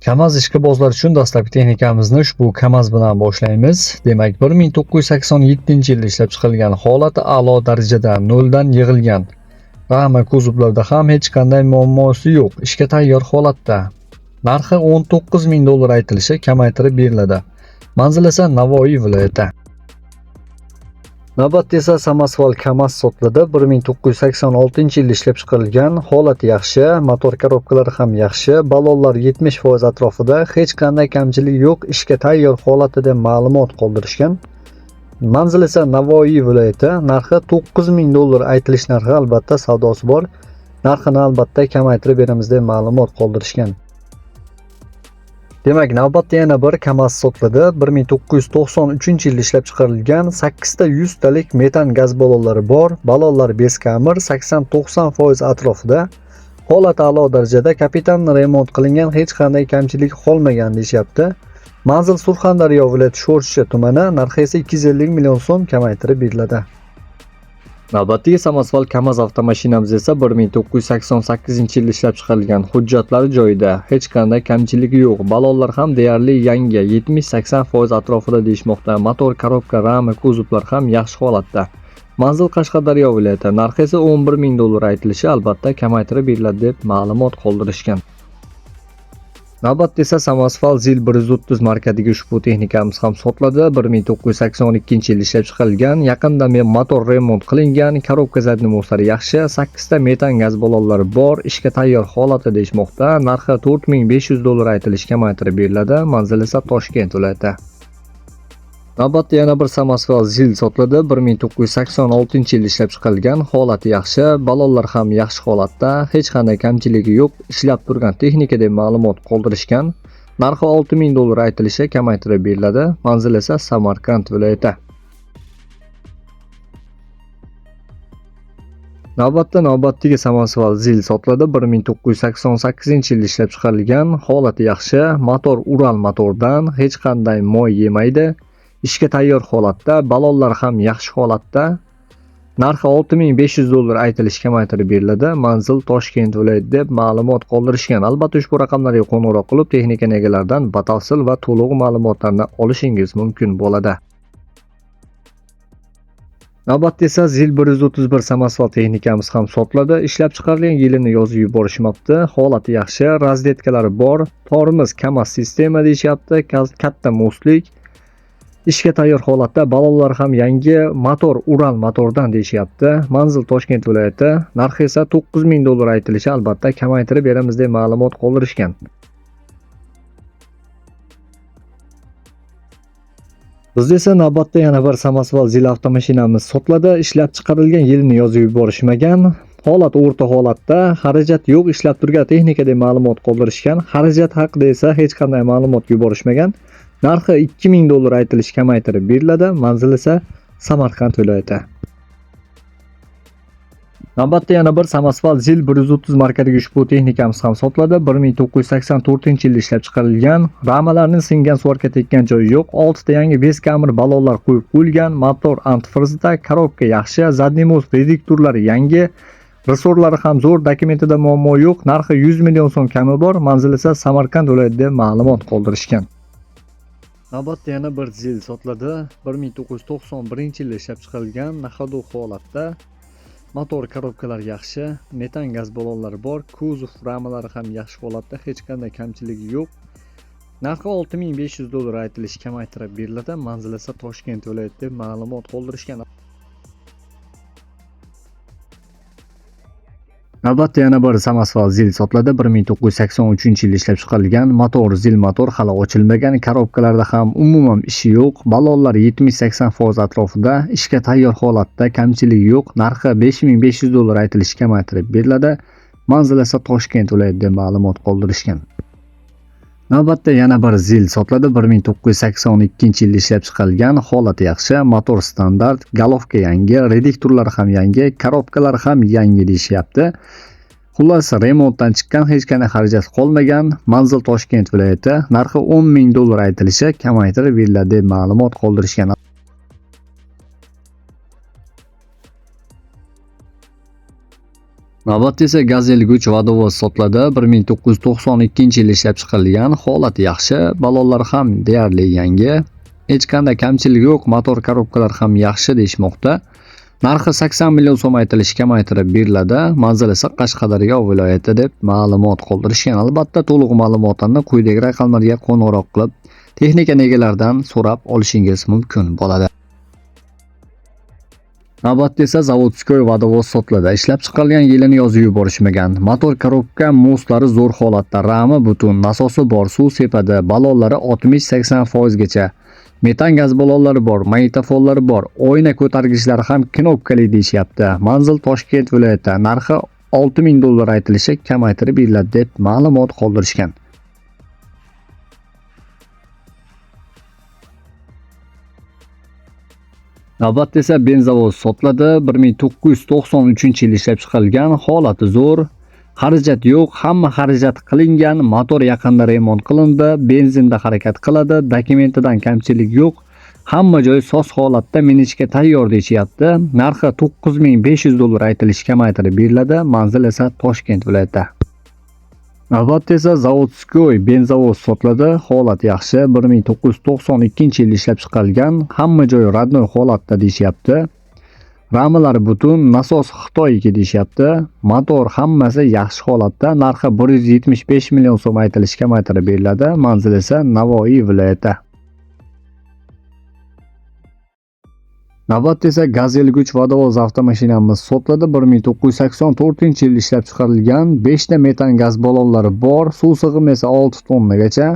KAMAZ ishqibozlar uchun dastlabki texnikamizni ushbu KAMAZ bilan boshlaymiz. Demak, 1987-yilda ishlab chiqarilgan, holati a'lo darajada, noldan yig'ilgan. Rama kuzovlarda ham hech qanday muammosi yo'q, ishga tayyor holatda. Narxi 19 ming dollar aytilishi, kamaytirib beriladi. Manzil esa Navoiy viloyati. Navbatda esa samosval KAMAZ sotiladi. 1986-yilda ishlab chiqarilgan, holati yaxshi, motor korobkalari ham yaxshi, ballonlar 70% atrofida, hech qanday kamchilik yo'q, ishga tayyor holatda deb ma'lumot qoldirishgan. Manzil esa Navoiy viloyati, narxi 9000 dollar aytilish narxi, albatta savdosi bor. Narxini albatta kamaytirib beramiz deb ma'lumot qoldirishgan. Demak, navbatda yana bir KAMAZ sotiladi. 1993-yilda ishlab chiqarilgan, 8 ta 100 talik metan gaz ballonlari bor. Ballonlar beskamir, 80-90% atrofida. Holat a'lo darajada, kapitan remont qilingan, hech qanday kamchilik qolmagan deyishyapti. Manzil Surxondaryo viloyati Sho'rchi tumani, narxi esa 250 million so'm, kamaytirib beriladi. Navbatdagi samosval KAMAZ avtomashinamiz esa 1988-yilda ishlab chiqarilgan, hujjatlari joyida, hech qanday kamchiligi yo'q. Ballonlar ham deyarli yangi, 70-80% atrofida deyishmoqda. Motor, korobka, rama, kuzovlar ham yaxshi holatda. Manzil Qashqadaryo viloyati, narxi esa 11 ming dollar aytilishi, albatta kamaytirib beriladi deb ma'lumot qoldirishgan. Navbatda esa samosval ZIL 130 markadagi ushbu texnikamiz ham sotiladi. 1982-yilda ishlab chiqarilgan, yaqinda motor remont qilingan, korobka задний mostlari yaxshi, 8 ta metan gaz ballonlari bor, ishga tayyor holatda deyishmoqda. Narxi 4500 dollar aytilishi, kamaytirib beriladi. Manzil esa Toshkent viloyati. Navbatda yana bir samosval ZIL sotiladi. 1986-yilda ishlab chiqarilgan, holati yaxshi, ballonlar ham yaxshi holatda, hech qanday kamchiligi yo'q, ishlab turgan texnika deb ma'lumot qoldirishgan. Narxi 6000 dollar aytilishi, kamaytirib beriladi. Manzil esa Samarqand viloyati. Navbatda navbatdagi samosval ZIL sotiladi. 1988-yilda ishlab chiqarilgan, holati yaxshi, motor Ural motordan, hech qanday moy yemaydi. Ishga tayyor holatda, ballonlar ham yaxshi holatda. Narxi 6500 dollar aytilishi, kamaytirib beriladi. Manzil Toshkent viloyati deb ma'lumot qoldirishgan. Albatta ushbu raqamlarga qo'ng'iroq qilib, texnika egalaridan batafsil va to'liq ma'lumotlarni olishingiz mumkin bo'ladi. Navbatda esa ZIL 131 samosval texnikamiz ham sotiladi. Ishlab chiqarilgan yilini yozib yuborishmabdi. Holati yaxshi, razvedkalari bor. Tormoz KAMAZ sistema deyishyapti. Katta mostlik. Ishga tayyor holatda, ballonlar ham yangi, motor Ural motordan deyishyapti. Manzil Toshkent viloyati, narxi esa 9000 dollar aytilishi, albatta kamaytirib beramiz deb ma'lumot qoldirishgan. Bizda esa navbatda yana bir samosval ZIL avtomashinamiz sotiladi. Ishlab chiqarilgan yilini yozib yuborishmagan. Holat o'rta holatda, xarajat yo'q, ishlab turgan texnika deb ma'lumot qoldirishgan. Xarajat haqida esa hech qanday ma'lumot yuborishmagan. Narxi 2000 dollar aytilishi, kamaytirib beriladi. Manzil esa Samarqand viloyati. Navbatda yana bir samosval ZIL 130 markadagi ushbu texnikamiz ham sotiladi. 1984-yilda ishlab chiqarilgan, ramalarning singan, suvarka tekkan joyi yo'q, 6 ta yangi beskamir ballonlar qo'yib qo'yilgan, motor antifrizda, korobka yaxshi, задний most reduktorlari yangi, resorlari ham zo'r, dokumentida muammo yo'q, narxi 100 million so'm kami bor, manzil esa Samarqand viloyati deb ma'lumot qoldirishgan. Navbatda yana bir ZIL sotiladi. 1991-yilda ishlab chiqarilgan, naxadu holatda, motor korobkalar yaxshi, metan gaz ballonlari bor, kuzov ramalari ham yaxshi holatda, hech qanday kamchiligi yo'q. Narxi 6500 dollar aytilishi, kamaytirib beriladi. Manzil esa Toshkent viloyati deb ma'lumot qoldirishgan. Navbatda yana bir samosval ZIL sotiladi. 1983-yilda ishlab chiqarilgan, motor ZIL motor hali ochilmagan, korobkalarda ham umuman ishi yo'q, ballonlar 70-80% atrofida, ishga tayyor holatda, kamchiligi yo'q, narxi 5500 dollar aytilishi, kamaytirib beriladi. Manzil esa Toshkent viloyati deb ma'lumot qoldirishgan. Navbatda yana bir ZIL sotiladi. 1982-yilda ishlab chiqarilgan, holati yaxshi, motor standart, golovka yangi, reduktorlar ham yangi, korobkalar ham yangi deyishyapti. Xullas, remontdan chiqqan, hech qanday xarajat qolmagan. Manzil Toshkent viloyati, narxi 10 ming dollar aytilishi, kamaytirib beriladi deb ma'lumot qoldirishgan. Navbatda esa Gazel 3 vodovoz sotiladi. 1992-yil ishlab chiqarilgan, holati yaxshi, ballonlar ham deyarli yangi. Hech qanday kamchilik yo'q, motor korobkalar ham yaxshi deyishmoqda. Narxi 80 million so'm aytilishi kamaytirib beriladi. Manzil esa Qashqadaryo viloyati deb ma'lumot qoldirishgan. Albatta to'liq ma'lumotlarni quyidagi raqamlarga qo'ng'iroq qilib, texnika egalaridan so'rab olishingiz mumkin bo'ladi. Navbatda esa Заводской vodovoz sotiladi. Ishlab chiqarilgan yilini yozib yuborishmagan. Motor korobka mostlari zo'r holatda, rami butun, nasosi bor, suv sepadi, ballonlari 60-80% gacha. Metan gaz ballonlari bor, magnitofonlari bor, oyna ko'targichlari ham knopkali deyishyapti. Manzil Toshkent viloyati. Narxi 6000 dollar aytilishi kamaytirib beriladi deb ma'lumot qoldirishgan. Navbatda esa benzovoz sotiladi. 1993-yil ishlab chiqarilgan, holati zo'r, xarajat yo'q, hamma xarajat qilingan, motor yaqinda remont qilindi, benzinda harakat qiladi, dokumentidan kamchilik yo'q, hamma joy soz holatda minishga tayyor deyishyapti. Narxi 9500 dollar aytilishi kamaytirib beriladi. Manzil esa Toshkent viloyati. Navbatda esa Заводской benzovoz sotiladi. Holat yaxshi, 1992-yil ishlab chiqarilgan, hamma joy родной holatda deyishyapti. Ramalar butun, nasos Xitoyniki deyishyapti. Motor hammasi yaxshi holatda. Narxi 175 million so'm aytilishi kamaytirib beriladi. Manzil esa Navoiy viloyati. Navbatda esa Gazel 3 vodovoz avtomashinamiz sotiladi. 1984-yil ishlab chiqarilgan, 5 ta metan gaz ballonlari bor, suv sig'imi esa 6 tonnagacha.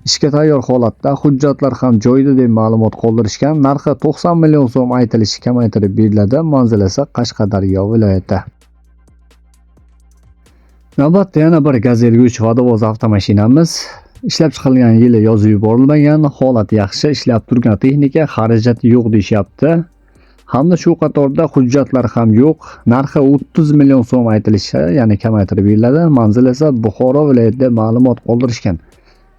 Ishga tayyor holatda, hujjatlar ham joyida deb ma'lumot qoldirishgan. Narxi 90 million so'm aytilishi kamaytirib beriladi. Manzil esa Qashqadaryo viloyati. Navbatda yana bir Gazel 3 vodovoz avtomashinamiz. Ishlab chiqarilgan yili yozib yuborilmagan, holati yaxshi, ishlab turgan texnika, xarajati yo'q deyishyapti. Hamda shu qatorda hujjatlar ham yo'q. Narxi 30 million so'm aytilishi, ya'ni kamaytirib beriladi. Manzil esa Buxoro viloyatida ma'lumot qoldirishgan.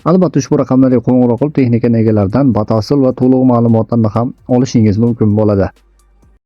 Albatta ushbu raqamlarga qo'ng'iroq qilib, texnika egalaridan batafsil va to'liq ma'lumotlarni ham olishingiz mumkin bo'ladi.